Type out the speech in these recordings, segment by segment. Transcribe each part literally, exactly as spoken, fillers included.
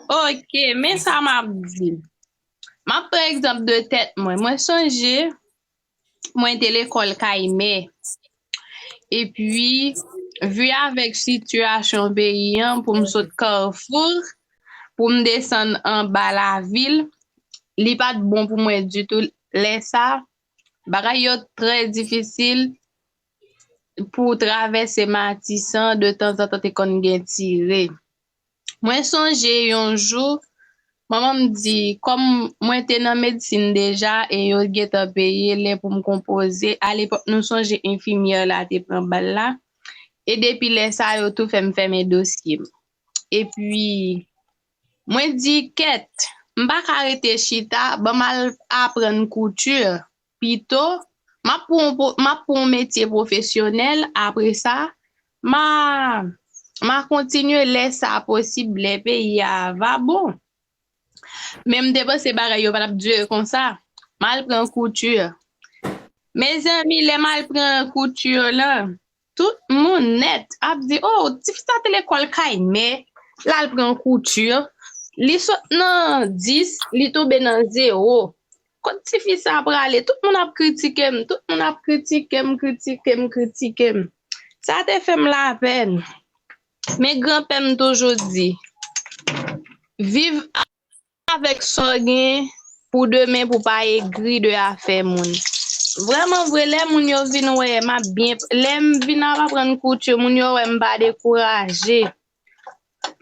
Ok, men sa m ap di. M ap pran egzanp de tèt mwen. Mwen sonje, mwen te lekòl kay mè. Epi, vi avèk sitiyasyon peyi an, pou m sot Kafou, pou m desann anba lavil, li pa t bon pou mwen ditou. Lè sa, bagay yo trè difisil pou travèse Matisan, de tanzantan te konn gen tire. Mwen sonje yon jou, manman m di, kòm mwen te nan medsin deja e yo gentan peye lè pou m konpoze, alepòk nou sonje enfimyè la te pran bal la, e depi lè sa yo tou fè m fèmen dosye m. Epi, mwen di, kèt, m pa ka rete chita, ban m al aprann kouti pito, m ap pran yon po- m ap pran yon metye pwofesyonèl, apre sa, m a, m a kontinye lè sa posib, lè peyi a va bon. Men m te panse bagay yo pa t ap dire konsa. M al pran kouti. Mezanmi, lè m al pran kouti lan, tout moun nèt ap di, "Oh, tifi sa te lekòl kay mè, l al pran kouti. Li sot nan dis, li tonbe nan zewo. Kot tifi sa prale?" Tout moun ap kritike m, tout moun ap kritike m, kritike m, kritike m. Sa te fè m lapèn. Men granpè m toujou di, viv avèk sa w gen pou demen, pou pa egri de afè moun. Vrèman vre, lè moun yo vin wè m ap byen, lè m vin ap aprann kouti, moun yo wè m pa dekouraje.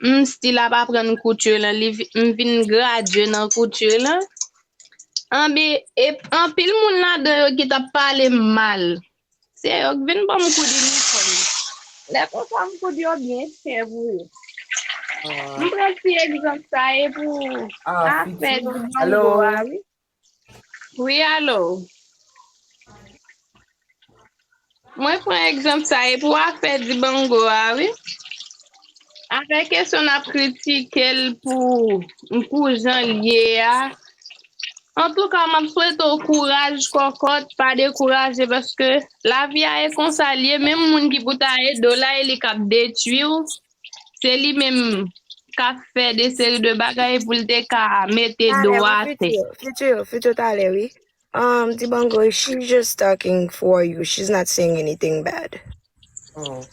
M still ap aprann kouti lan, li vi- m vin gradye nan kouti lan. Anben, e anpil moun ladan yo ki t ap pale m mal. Se yo k vin ban m koud inifòm. Lè konsa m koud yo byen chè pou yo. M pran ti egzanp sa e pou afè di bango a, wi. Wi, alo. Mwen pran egzanp sa e pou afè di bango a, wi. Avèk kesyon n ap kritike l pou, pou jan l ye a. Antouka, m ap swete w kouraj, kòkòt, pa dekouraje, paske lavi a e konsa l ye, menm moun ki pou ta ede w la, e li k ap detwi w, se li menm k ap fè de seri de bagay pou l te ka mete do atè. Future, future, talè, wi. Um, Dibango, she's just talking for you. She's not saying anything bad. Oh.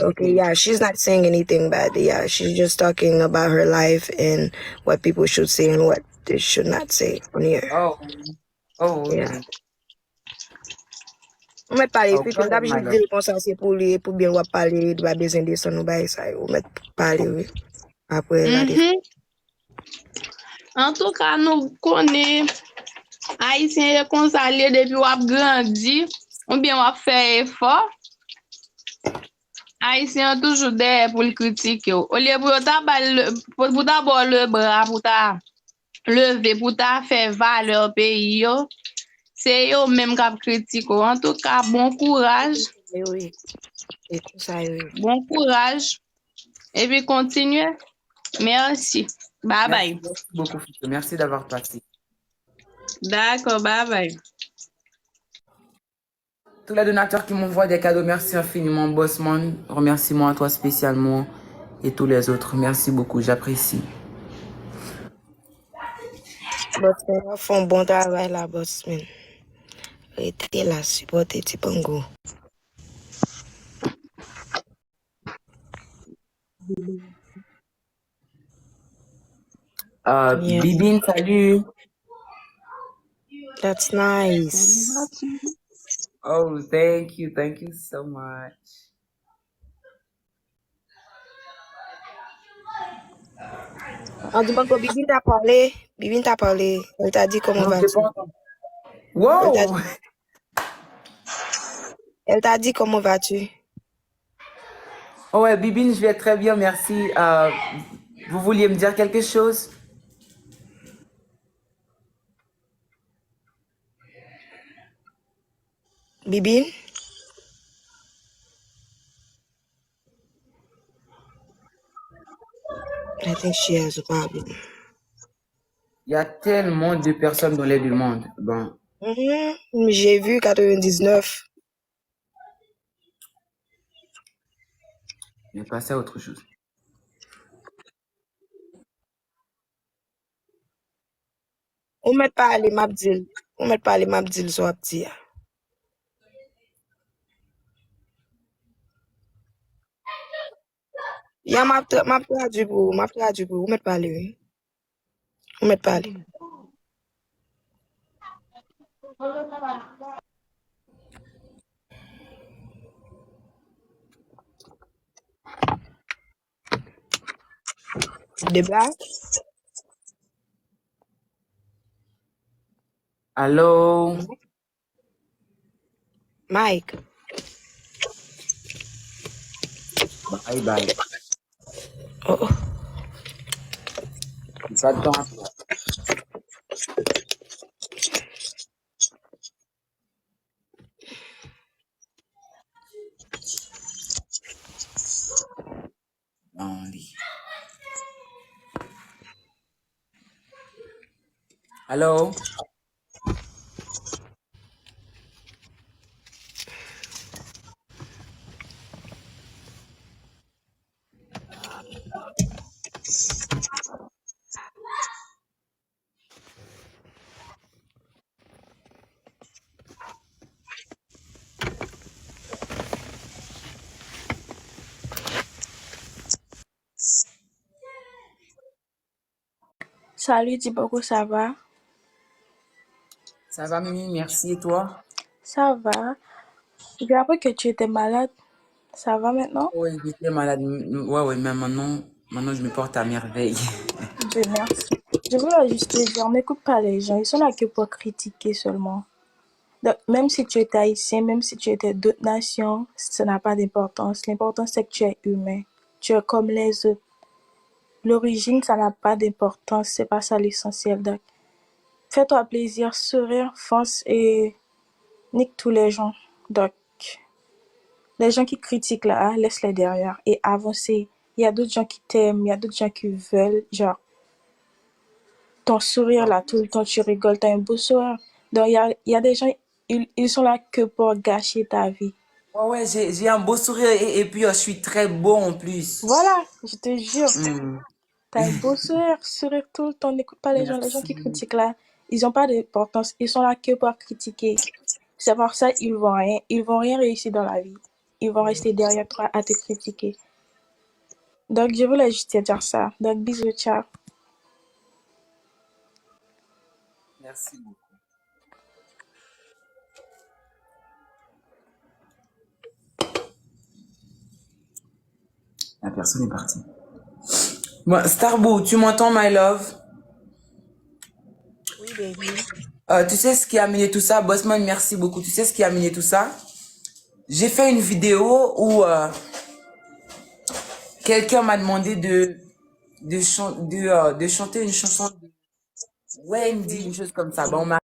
Okay, yeah, she's not saying anything bad. Yeah, she's just talking about her life and what people should say and what they should not say on here. Oh. Oh, yeah. Ou mèt pale, Pipi, m t ap jis di l konsa, se pou li, pou byen w ap pale, li pa bezwen desann ou bagay sa yo. Ou mèt pale, wi. Apre, la defann. Antouka, nou konnen, Ayisyen e konsa l ye, depi w ap grandi, oubyen w ap fè efò, Ayisyen an toujou dèyè pou l kritike w. Olye pou yo ta ba l, pou, pou ta ba w lebra, pou ta leve, pou ta fè valè peyi yo, se yo menm k ap kritike w. Antouka, bon kouraj. Wi, wi. Se konsa yo ye. Bon kouraj. Epi kontinye. Mèsi. Babay. Merci beaucoup, Fifi. Merci d'avoir passé. Dakò, babay. Tous les donateurs qui m'envoient des cadeaux, merci infiniment, Bossman. Remerciement à toi spécialement et tous les autres. Merci beaucoup, j'apprécie. Bossman, w ap fè yon bon travay la, Bossman. Rete la, sipòte Dibango. Euh, yeah. Bibine, salut. That's nice. Oh, thank you, thank you so much. An di banko, Bibine ta pale, Bibine ta pale. Elle t'a dit comment vas-tu? Wow! Elle t'a dit comment vas-tu? Oh ouais, Bibine, je vais très bien, merci. Euh, vous vouliez me dire quelque chose? Bibine? I think she has a problem. Il y a tellement de personnes dans les deux mondes. Bon. Mhm. J'ai vu quatre-vingt-dix-neuf. Mais passez à autre chose. Ou mèt pale, m ap di l. Ou mèt pale, m ap di l sa w ap di a. Ya, m ap tra-, m ap tradui pou ou, m ap tradui pou ou. Ou mèt pale, wi. Ou mèt pale. Deba. Alo? Mike. Bye bye. Oh, oh. Sa tan ap Only. Alo? Salut, Diboko, ça va? Ça va, Mimi, merci. Et toi? Ça va. J'ai appris que tu étais malade. Ça va maintenant? Oui, j'étais malade. M- m- Ouais, ouais, mais maintenant, maintenant, je me porte à merveille. Dieu merci. Je voulais juste te dire, n'écoute pas les gens. Ils sont là que pour critiquer seulement. Donc, même si tu étais haïtien, même si tu étais d'autres nations, ça n'a pas d'importance. L'important, c'est que tu es humain. Tu es comme les autres. L'origine, ça n'a pas d'importance. C'est pas ça l'essentiel. Donc, fais-toi plaisir, sourire, fonce et nique tous les gens. Donc, les gens qui critiquent là, laisse-les derrière et avance. Il y a d'autres gens qui t'aiment, il y a d'autres gens qui veulent, genre, ton sourire là, tout le temps, tu rigoles, t'as un beau sourire. Donc, il y a, il y a des gens, ils, ils sont là que pour gâcher ta vie. Ouais, ouais, j'ai, j'ai un beau sourire et, et puis, euh, je suis très beau en plus. Voilà, je te jure. Hmm. T'as un beau sourire, sourire tout le temps, n'écoute pas les gens. Les gens qui critiquent là, ils ont pas d'importance. Ils sont là que pour critiquer. C'est pour ça ils vont rien, ils vont rien réussir dans la vie. Ils vont rester derrière toi à te critiquer. Donc, je voulais juste te dire ça. Donc, bisous, ciao. Merci beaucoup. La personne est partie. Bon, Starboo, tu m'entends, my love? Oui, baby. Euh, tu sais ce qui a mené tout ça? Bossman, merci beaucoup. Tu sais ce qui a mené tout ça? J'ai fait une vidéo où euh, quelqu'un m'a demandé de, de, chan- de, euh, de chanter une chanson de Wendy, une chose comme ça. Bon, on m'a